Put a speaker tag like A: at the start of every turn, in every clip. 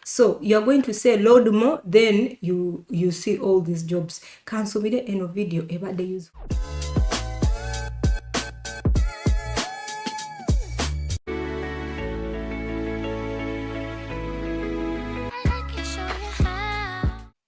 A: So you're going to say load more, then you see all these jobs. Kansubire eno video ebadde useful.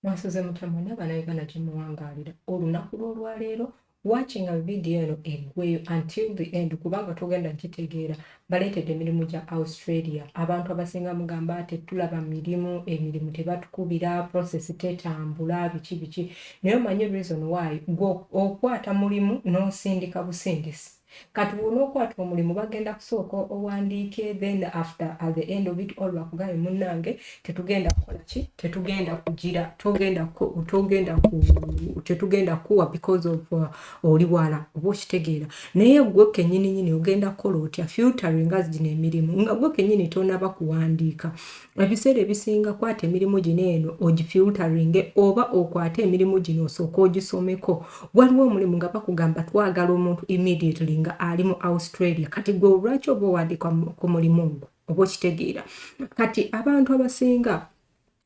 A: Mwasuze mutya mwena Bannayuganda gye muwangaalira olunaku lw'olwaleero? Watching a video eno eggweyo until the end, kubanga togenda gitegeera. Baleetedde emirimu gya Australia. Abantu abasinga mugamba tetulaba mirimu, emirimu tebatukubira, process tetambula, biki biki. Naye omanyi reason why? Gwe okwata mulimu n'osindika busindisi. Kati bw'onookwata omulimu, bagenda kusooka owandiike, then after, at the end of it all, bakugambe, "Munnange, tetugenda kukola ki, tetugenda kugira, togenda tetugenda kuwa because of oli wala." Oba okitegeera? Naye gwe kennyini nyini ogenda kukola otya filtering gino emirimu nga gwe kennyini tonaba kuwandiika? Ebiseera ebisinga kwata emirimu gino eno ogifilteringe, oba okwate emirimu gino osooka ogisomeko. Waliwo omulimu nga bakugamba, "Twagala omuntu immediately nga ali mu Australia." Kati gwe olwaki oba owandiika ku mulimu ogwo? Oba okitegeera? Kati abantu abasinga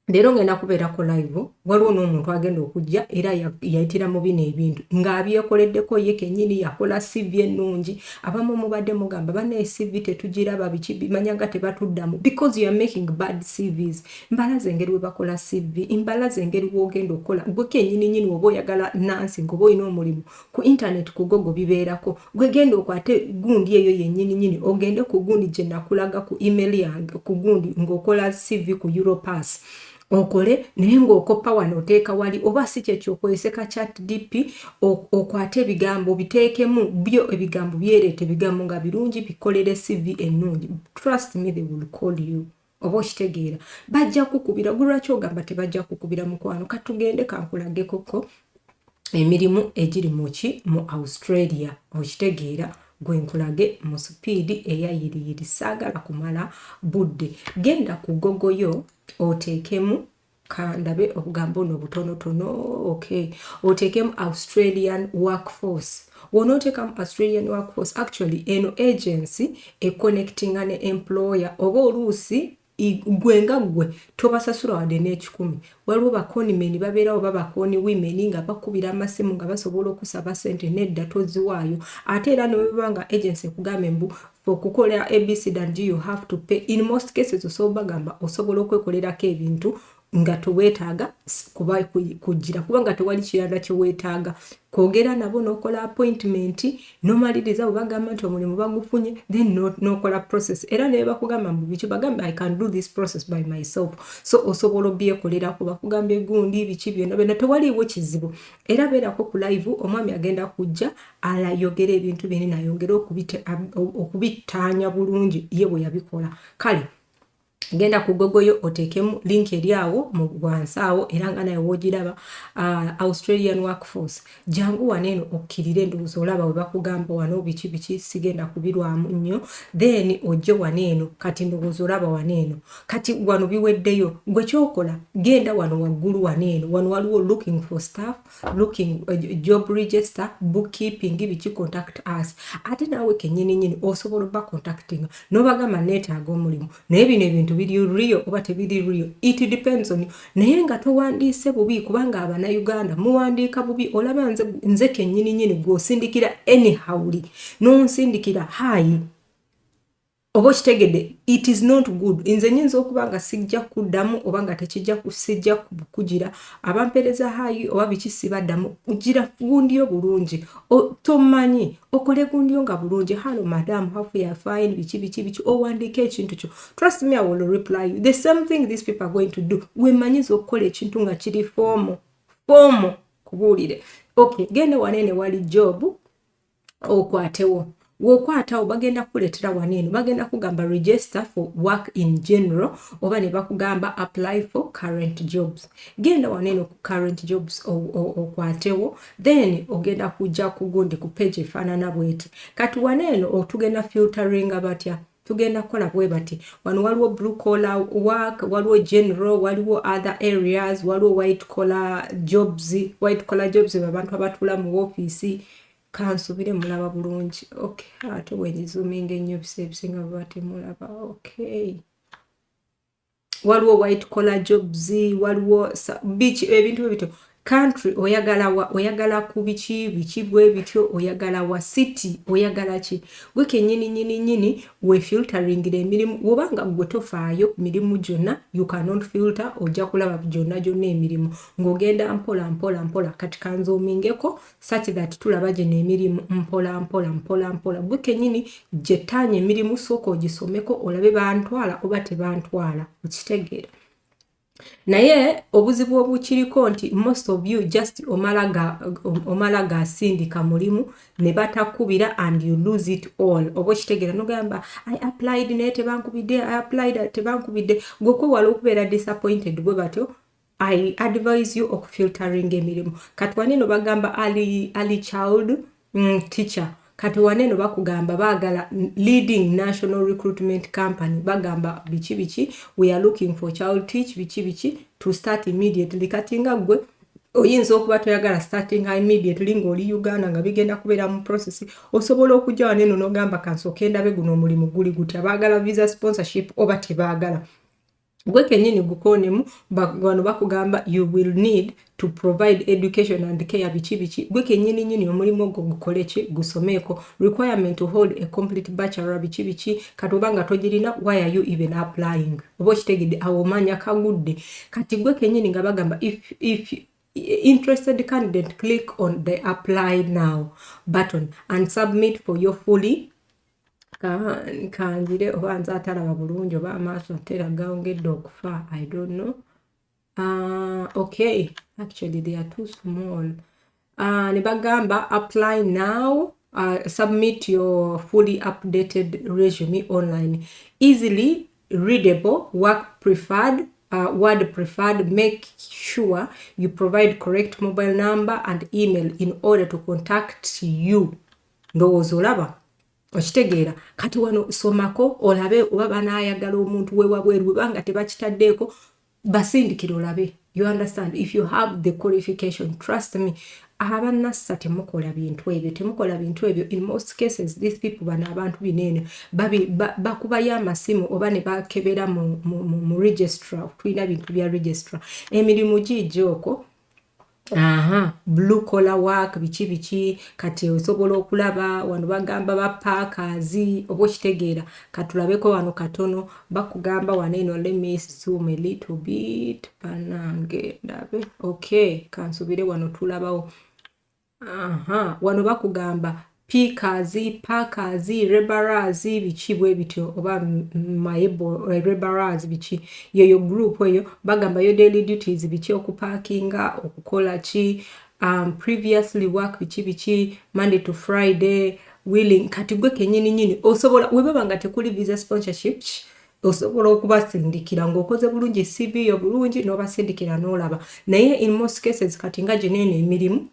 A: leero ngenda kubeerako live, waliwo n'omuntu agenda okujja era yayitira mu bino ebintu ng'abyekoleddeko ye kennyini, yakola CV ennungi. Abamu mubadde mugamba, "Bannaye, CV tetugiraba, biki," bimanya nga tebatuddamu because you are making bad CVs. Mbalaze engeri we bakola CV, mbalaze engeri w'ogenda okukola gwe kennyini nyini oba oyagala nansi ng'oba olina omulimu ku internet, ku Google bibeerako. Gwe genda okwate gundi eyo yennyini nyini, ogende ku gundi gye nakulaga ku email yange, ku gundi ng'okola CV ku Europass, okole naye ng'okoppa wano oteeka wali, oba si kyekyo okozese ka Chat DP, okwate ebigambo biteekemu byo, ebigambo byereeta ebigambo nga birungi, bikolere CV ennungi. Trust me, they will call you. Oba okitegeera? Bajja kukubira. Gwe lwaki ogamba tebajja kukubira, mukwano? Katugende kankulagekoko emirimu egiri muki mu Australia. Okitegeera? Gwe nkulage mu speed eyayiriyiri, saagala kumala budde. Genda ku Google yo, oteekemu, kandabe obugambo ono butonotono. Okay, oteekemu Australian workforce. Wonooteekamu Australian workforce, actually eno agency econnectinga ne employer, oba oluusi gwe nga ggwe tobasasula wadde n'ekikumi. Waliwo ba conmen babeerawo, oba ba con women nga bakubira amasimu nga basobola okusaba sente. Nedda, toziwaayo. Ate era neweba nga agency ekugambe mbu okukola abc and you have to pay, in most cases osobola bagamba osobola okwekolerako ebintu nga teweetaaga kuba kugira, kubanga tewali kirala kyeweetaaga kwogera nabo n'okola appointment n'omaliriza. Bwe bagamba nti omulimu bagufunye, then n'okola process. Era naye bakugamba mbu biki, bagambe, "I can do this process by myself." So osobola obyekolerako. Bakugamba egundi biki byonna byonna, tewaliiwo kizibu. Era beerako ku live, omwami agenda kujja alayogera ebintu bini, nayongere okubittaanya bulungi ye bwe yabikola. Kale genda ku Google yo, oteekemu link eri awo mu wansi awo, era nga naye woogiraba, Australian workforce. Jangu wano eno okkirire, endowooza olaba we bakugamba wano biki biki, sigenda kubirwamu nnyo. Then ojje wano eno. Kati ndowooza olaba wano eno. Kati wano biweddeyo. Gwe kyokola, genda wano waggulu wano eno, wano waliwo looking for staff, looking job register, bookkeeping, biki, contact us. Ate naawe kennyini nyini osobola oba contacting n'obagamba, "Neetaaga omulimu." Naye bino ebintu biri real oba tebiri real, it depends on you. Naye nga towandiise bubi, kubanga Abannayuganda muwandiika bubi. Olaba nze kennyini nyini gw'osindikira anyhowly, n'onsindikira hi, oba okitegedde? It is not good. Nze nyinza okuba nga sijja kuddamu, oba nga tekijja, sijja kugira abampeereza hi oba biki, sibaddamu. Gira gundiyo bulungi, tomanyi okole gundiyo nga bulungi, "Hello madam, how you fine," biki biki biki, owandiika ekintu kyo. Trust me, I will reply you. The same thing these people are going to do. Wemanyiza okukola ekintu nga kiri formal formal, kubuulire. Okay, genda wanene wali job, okwatewo. Wokwatawo, bagenda kukuleetera wano eno, bagenda kugamba register for work in general, oba ne bakugamba apply for current jobs. Genda wano eno ku current jobs, okwatewo, then ogenda kujja ku gundi, ku page efaanana bweti. Kati wano eno otugenda filteringa batya? Tugenda kukola bwe bati. Wano waliwo blue collar work, waliwo general, waliwo other areas, waliwo white collar jobs. White collar jobs babantu abatuula mu ofiisi. Kansubire mulaba bulungi. Okay, ate bwengizoominga ennyo, ebiseera ebisinga baba temulaba. Okay, Waliwo white collar jobs, waliwo biki, ebintu bityo. Country oyagala wa? Oyagala ku biki biki bwe bityo? Oyagala wa? City oyagala ki? Gwe kennyini nyini nyini wefilteringira emirimu. Wobanga gwe tofaayo ku mirimu gyonna, you cannot filter, ojja kulaba gyonna gyonna emirimu ng'ogenda mpola mpola mpola. Kati kanzoomingeko such that tulaba gino emirimu mpola mpola mpola mpola. Gwe kennyini gyettaanya emirimu, sooka ogisomeko olabe bantwala oba tebantwala, okitegeera? Naye obuzibu obukiriko nti most of you just omala gasindika mulimu ne batakubira and you lose it all, oba okitegeera? Nogamba, "I applied naye tebankubidde, I applied tebankubidde." Gwe kwewala okubeera disappointed bwe batyo, I advise you okufiltering emirimu. Kati waneno bagamba early child teacher. Kati waneeno bakugamba baagala leading national recruitment company, bagamba biki biki, "We are looking for child teach biki biki to start immediately." Kati nga ggwe oyinza okuba toyagala starting immediately ng'oli Uganda, nga bigenda kubeera mu process, osobola okujja waneeno n'ogamba, "Kansooke ndabe guno omulimu guli gutya, baagala visa sponsorship oba tebaagala?" Gwe kennyini gukoonemu. Wano bakugamba you will need to provide education and care biki biki. Gwe kennyini nyini omulimu ogwo gukole ki? Gusomeeko. Requirement to hold a complete bachelor biki biki. Kati oba nga togirina, why are you even applying? Oba okitegedde? Awo omanya kagudde. Kati gwe kennyini nga bagamba if interested candidate, click on the "Apply now" button and submit for your fully. Kanzire oba nze atalaba bulungi oba amaaso atera gawongedde okufa, I don't know. Okay, actually they are too small. Ne bagamba apply now, submit your fully updated resume online, easily readable, work preferred, word preferred. Make sure you provide correct mobile number and email in order to contact you. Ndowooza olaba, okitegeera? Kati wano somako olabe oba banaayagala omuntu wewabweru. Webanga tebakitaddeeko, basindikire olabe. You understand? If you have the qualification, trust me, abannassa temukola bintu ebyo, temukola bintu ebyo. In most cases these people, bano abantu bineene bakubayo amasimu oba ne bakebera mu registrar. Tulina bintu bya registrar, emirimu giijja okwo. Aha, blue collar work biki biki. Kati osobola okulaba wano bagamba ba packers, oba okitegeera? Katulabeko wano katono. Bakugamba wano eno, let me zoom a little bit, banange, ndabe. Okay, kansubire wano tulabawo. Aha, wano bakugamba pickers, packers, laborers biki bwe bityo, oba mayebo laborers biki, yeyo group eyo. Bagamba yo daily duties biki, okupackinga, okukola ki, previously work biki biki, Monday to Friday, willing. Kati gwe kenyini nyini osobola, webaba nga tekuli visa sponsorship, osobola okubasindikira ng'okoze bulungi CV yo bulungi n'obasindikira n'olaba. Naye in most cases, kati nga gineeno emirimu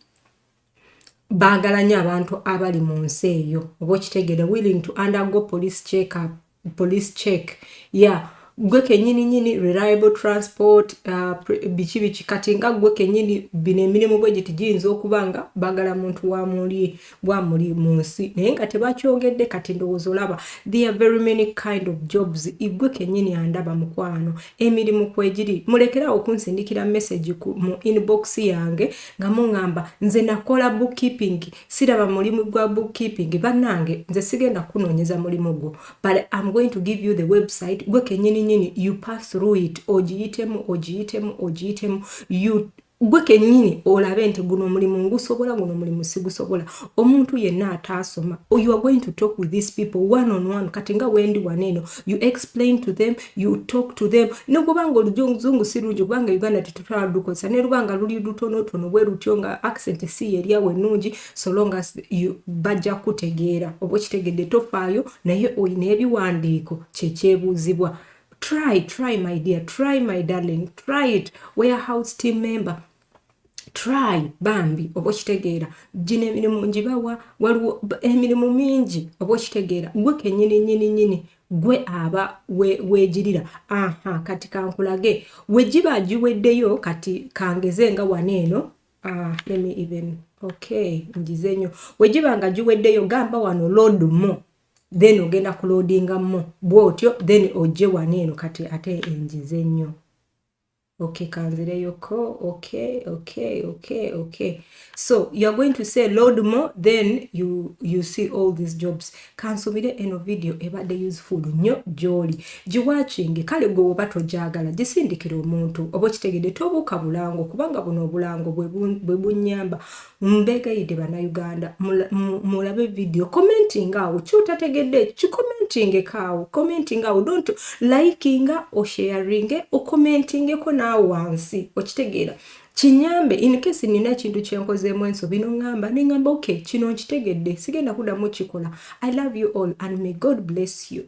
A: baagala nnyo abantu abali mu nsi eyo, oba okitegeera? Willing to undergo police check up, police check, yeah. Gwe kennyini nyini reliable transport, biki biki. Kati nga gwe kennyini bino emirimu bwe giti giyinza okuba nga baagala muntu wamuli bwamuli mu nsi, naye nga tebakyogedde. Kati ndowooza olaba there are very many kind of jobs. Gwe kennyini andaba, mukwano, emirimu kwegiri. Mulekerawo okunsindikira message mu inbox yange nga muŋŋamba, "Nze nakola bookkeeping, siraba mulimu gwa bookkeeping." Bannange, nze sigenda kunoonyeza mulimu gwo, but I'm going to give you the website. Gwe kennyini nyini you pass through it, ogiyitemu, ogiyitemu, ogiyitemu, you gwe kennyini olabe nti guno omulimu ngusobola, guno omulimu sigusobola. Omuntu yenna ataasoma, you are going to talk with these people one on one. Kati nga wendi waneeno, you explain to them, you talk to them. Nokubanga oluzungu si lungi, kubanga Uganda tetutwala lukozesa, ne lubanga luli lutonotono bwe lutyo, nga accent si yeryawo ennungi, so long as bajja kutegeera, oba okitegedde? Tofaayo, naye oyina ebiwandiiko kyekyebuuzibwa. Try, try my dear, try my darling, try it. Warehouse team member, try bambi, oba okitegeera? Gino emirimu ngibawa, waliwo emirimu mingi, oba okitegeera? Gwe kenyini nyini nyini gwe aba weegirira. Aha, kati kankulage wegiba giweddeyo. Kati kangeze nga wano eno, let me even, okay, ngize nnyo. Wegiba nga giweddeyo, gamba wano load more. Then ogenda kuloadinga mo bwotyo, then ojje wano eno. Kati ate enjize nnyo. Okay, kanzireyoko. Okay, so you're going to say "load more", then you see all these jobs. Kansubire eno video ebadde useful nnyo gy'oli giwatching. Kale gwe oba togyagala, gisindikira omuntu oba okitegedde. Tobuuka bulango, kubanga buno obulango bwe bunnyamba. Mbeegayidde, Bannayuganda, mulabe video, commenting awo kyotategedde, kicommentingeko awo, commenting awo. Don't likinga, osharinge, ocommentingeko naawe wansi, okitegeera? Kinyambe in case nina ekintu kyenkozeemu ensobi, noŋŋamba, neŋŋamba, "Okay, kino nkitegedde, sigenda kuddamu kikola." I love you all and may God bless you.